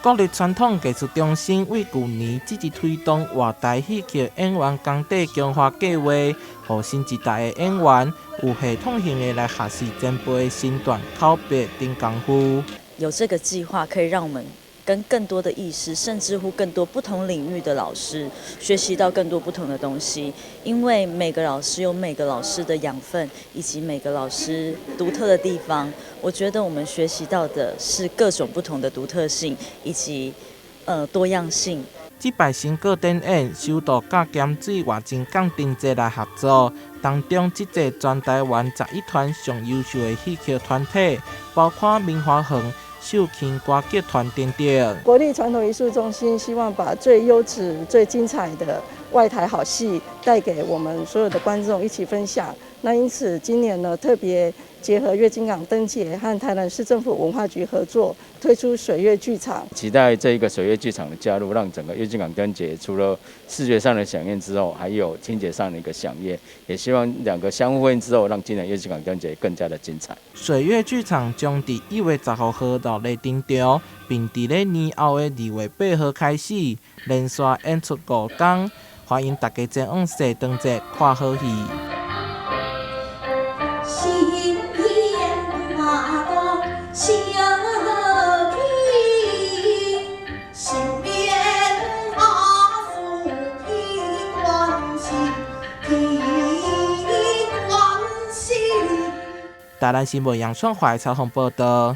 國立傳統藝術中心為舊年積極推動外台戲曲演員功底強化計劃，予新一代的演員有系統性的來學習前輩的身段、口白等功夫。有這個計劃，可以讓我們跟更多的藝師，甚至乎更多不同領域的老師，學習到更多不同的東西。因為每個老師有每個老師的養分，以及每個老師獨特的地方。我覺得我們學習到的是各種不同的獨特性，以及多樣性。這擺成果展演，首度佮鹹水外景港燈節來合作，當中集結全台灣11團上優秀的戲曲團體，包括明華園秀琴歌劇團等等。國立傳統藝術中心希望把最優質、最精彩的外台好戲帶給我們所有的觀眾一起分享。那因此今年呢，特別結合月津港燈節和台南市政府文化局合作，推出水月劇場。期待這一個水月劇場的加入，讓整個月津港燈節除了視覺上的饗宴之後，還有聽覺上的一個饗宴。也希望兩個相互呼應之後，讓今年月津港燈節更加的精彩。水月劇場將佇1月15號落日登場，並佇咧年後的2月8號開始連續演出5天，歡迎大家前往踅燈節看好戲。心天大道相天，修煉阿父天關心，天關心。台南新聞楊雙懷採訪報道。